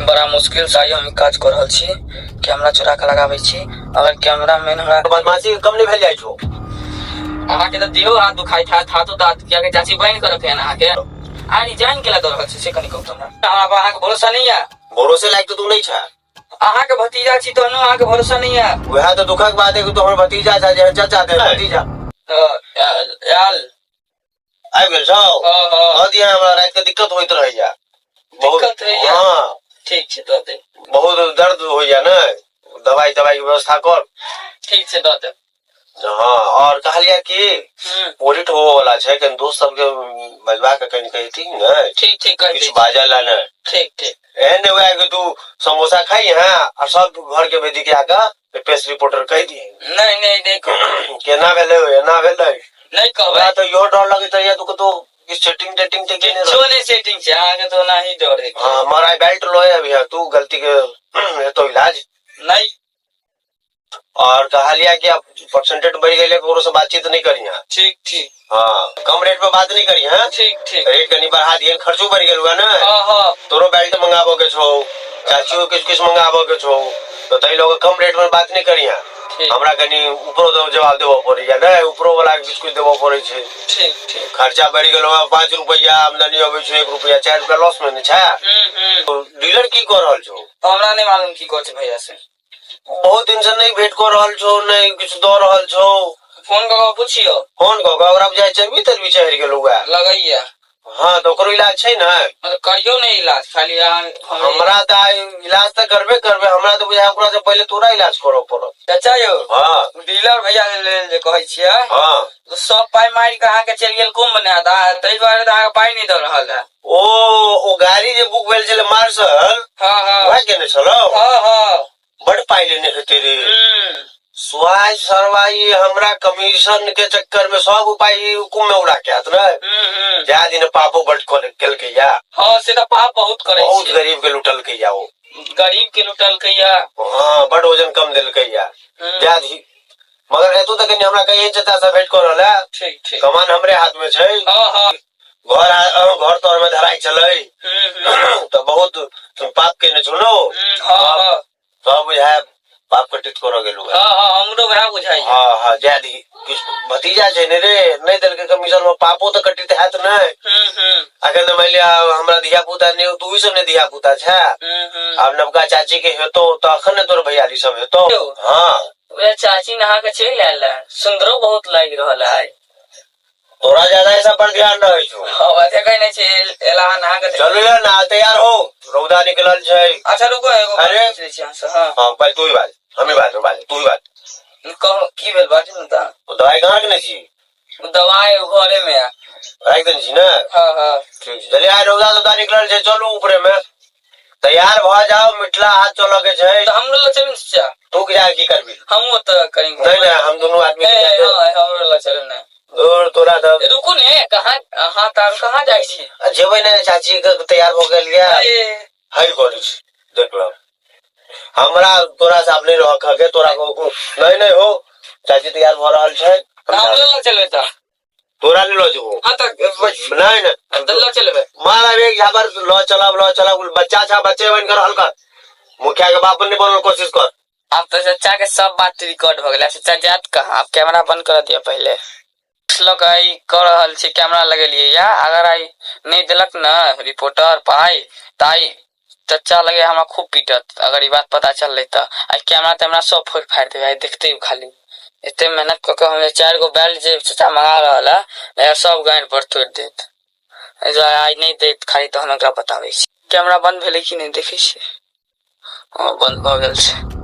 बड़ा मुश्किल से आइ हम ई काज कऽ रहल छी। कैमरा चोरा के लगाबै छी। अगर कैमरा मैन हमरा बदमाशी कम नहि भेल जाइ छौ। अहाँके तऽ देहो हाथ दुखाइत हैत, हाथो दाँत, कियाकि चाची बनि कऽ रखै अहाँके। आइ जानि केला दऽ रहल छी से कनि कहू तऽ हमरा। हमरा पर अहाँके भरोसा नहि यऽ। भरोसे लायक तऽ तू नहि छह। अहाँके भतीजा छी तहनो अहाँके भरोसा नहि यऽ। वएह तऽ दुखक बात है कि तू हमर भतीजा छह, जेहन चाचा तेहन भतीजा। तऽ आयल। आबि गेल छौ? हँ हँ। दऽ दिहे, हमरा राति के दिक्कत होइत रहैया बहुत। दिक्कत होइया? हँ। ठीक छै, दऽ देब। बहुत दर्द होइया ने, दवाई तवाई के व्यवस्था कर। ठीक छै, दऽ देब। हँ, और कहलियै कि ऑडिट होबऽ वाला छै, कनि दोस्त सबके बजबा के कनि कहिती ने। ठीक ठीक, कहि किछु दै। बाजल ला नहि। ठीक ठीक। एहन नहि हुए कि तू समोसा खाई है आ सब घर के बेदी के आके प्रेस रिपोर्टर कहि दिहे। नहि नहि नहि कहबै। केना भेलै, एना भेलै। नहि कहबै। हमरा तऽ इहो डर लगैत रहैया तू कतौ किछु सेटिंग तेटिंग तऽ केने किछो नहि सेटिंग छै, अहाँके तऽ ओनाही डर है। हँ, मगर आइ बेल्ट लऽ अबिहे तू, गलती के हेतौ इलाज। नहि। और कहलिया कि अब परसेंटेज बढ़ि गेलै, ककरो से बातचीत नहीं करिहे। ठीक ठीक। हाँ, कम रेट पे बात नहीं करिहे। ठीक ठीक। रेट कनी बढ़ा दिए, खर्चो बढ़ि गेल हुआ ने। हाँ हाँ। तोरो बेल्ट मंगाबो के छौ, चाचियो किछु किछु मंगाबो के छौ, तो तै लोग कम रेट में बात नहीं करिहे। ठीक। हमरा कनी ऊपरो तो जवाब देबो पड़ैया ने, ऊपरो वाला के किछु किछु देबो पड़ै छै। ठीक ठीक। खर्चा बढ़ि गेल, 5 रुपया आमदनी अबै छै, 1 रुपया, 4 रुपया लॉस में ने छै। डीलर की कऽ रहल छौ? हमरा नहि मालूम की कहै छै भैया से। बहुत दिन से नहीं भेंट कर रहल छौ, नहीं किछु दऽ रहल छौ। फोन कऽ कऽ पुछियौ। फोन कऽ कऽ ओकरा बुझाइ चर्बी तर्बी चढ़ि गेल हुए। लगैया। हाँ, तऽ ओकरो इलाज छै ने? मतलब करियौ ने इलाज, खाली अहाँ हमरा तऽ आइ इलाज तऽ करबे करबे, हमरा तऽ बुझाइ ओकरा से पहिले तोरा इलाज करऽ पड़त। चाचा यौ। हाँ। डीलर भैया लेल जे कहै छियै। हाँ। तऽ सब पाइ मारि कऽ अहाँके चलि गेल कुम्भ ने, तऽ ताहि दुआरे तऽ अहाँके पाइ नहि दऽ रहल है। ओ गाड़ी जे बुक भेल छलै मार्शल। हाँ हाँ। वएह केने छलौ? हाँ हाँ। बड पाइ लेने हेतै रे। स्वाइ सरवाई हमरा कमीशन के चक्कर में सब उपाय कुंभ में उड़ा के आत ने। जा दिन पापो बड केलकै या। हाँ, से तऽ पाप बहुत करै बहुत छै। गरीब के लुटलकै या ओ। गरीब के लुटलकै या। हाँ, बड वजन कम देलकै या। जा दी मगर एतो तऽ कनि हमरा कहिए चाचा से भेंट कर रहल है। ठीक ठीक। कमान हमरे हाथ में छै। हाँ हाँ। घर घर तर में धराई छलै। तऽ बहुत पाप केने छौ ने। हाँ हाँ। सब बुझाय पाप कटित करऽ गेलू। हाँ हाँ, हमरो वएह बुझाइ। हाँ हाँ, जाय दी, किछु भतीजा छै ने रे, नहि देलकै कमीशन में पापो तऽ कटित हैत ने। अखन तऽ मानि लिअ हमरा धिया पुता नहि, तू सब ने धिया पुता छै। आब नवका चाची के हेतौ तऽ अखन ने तोर भैयारी सब हेतौ। हाँ। वएह चाची नहा के चलि आयल है, सुन्दरो बहुत लागि रहल है। तोरा ज्यादा ऐसा पर ध्यान रहे छौ। हाँ, देखै नहि छै एला हन अहाँके। चलू यार, नहा तैयार हो, रौदा निकलल छै। अच्छा रुको, एगो बात अरे। पूछि लै छी अहाँसँ। हाँ। हाँ, पहिले तू ही बाज, हम ही बाज, बाज तू ही बाज। कहू की भेल, बाजू ने तऽ। ओ दवाई कहाँ रखने छी? ओ दवाई घरे में है। राखि देने छी ने? हाँ हाँ। ठीक छै, चलिए, आइ रौदा तौदा निकलल छै, चलू ऊपरे में तैयार भऽ जाओ, मिथिला हाट चलऽ के छै। तऽ हमरो लग चलू ने चाचा। तू जा की करबी? हमहूँ ओतऽ कनि नहीं नहीं, हम दुनू आदमी ए, हाँ, हमरो लग चलू ने। दूर तोरा तऽ ए, रुकू ने, कहाँ अहाँ तऽ कहाँ जाइ छी? जेबै ने, चाची के तैयार भऽ गेल या। ए, हई करै छी, देख लो, हमरा तोरा से आब नहीं रह के तोरा को नहीं नहीं हो, चाची तैयार भऽ रहल छै। हमरो लग चलबै तऽ। तोरा नहीं लऽ जेबो। हाँ तऽ नहीं नहीं। तऽ लऽ चलबै। मार अब एक झाबर लऽ चलब लऽ चलब, बच्चा छा, बच्चे बन कर रहल कर, मुखिया के बाप नहीं बनल कोशिश कर। आब तऽ चाचा के सब बात रिकॉर्ड भऽ गेलै, चाचा जायत कहाँ? आब कैमरा बंद कर दिअ पहिले। लऽ कऽ आइ कऽ रहल छी, कैमरा लगेलियै या अगर आइ नहि देलक ने रिपोर्टर पाइ तऽ आइ चचा लगे हमरा खूब पीटत। अगर ई बात पता चललै तऽ आइ कैमरा तैमरा सब फोड़ि फाड़ि देबै। आइ देखतै ओ खाली एते मेहनत कऽ कऽ हम 4 गो बेल्ट जे चचा मंगा रहल है, सब गाँड़ पर तोड़ि देत। एहि दुआरे आइ नहि देत खाली तहन ओकरा बताबै छी। कैमरा बंद भेलै कि नहि देखै छियै। हँ, बंद भऽ गेल छै।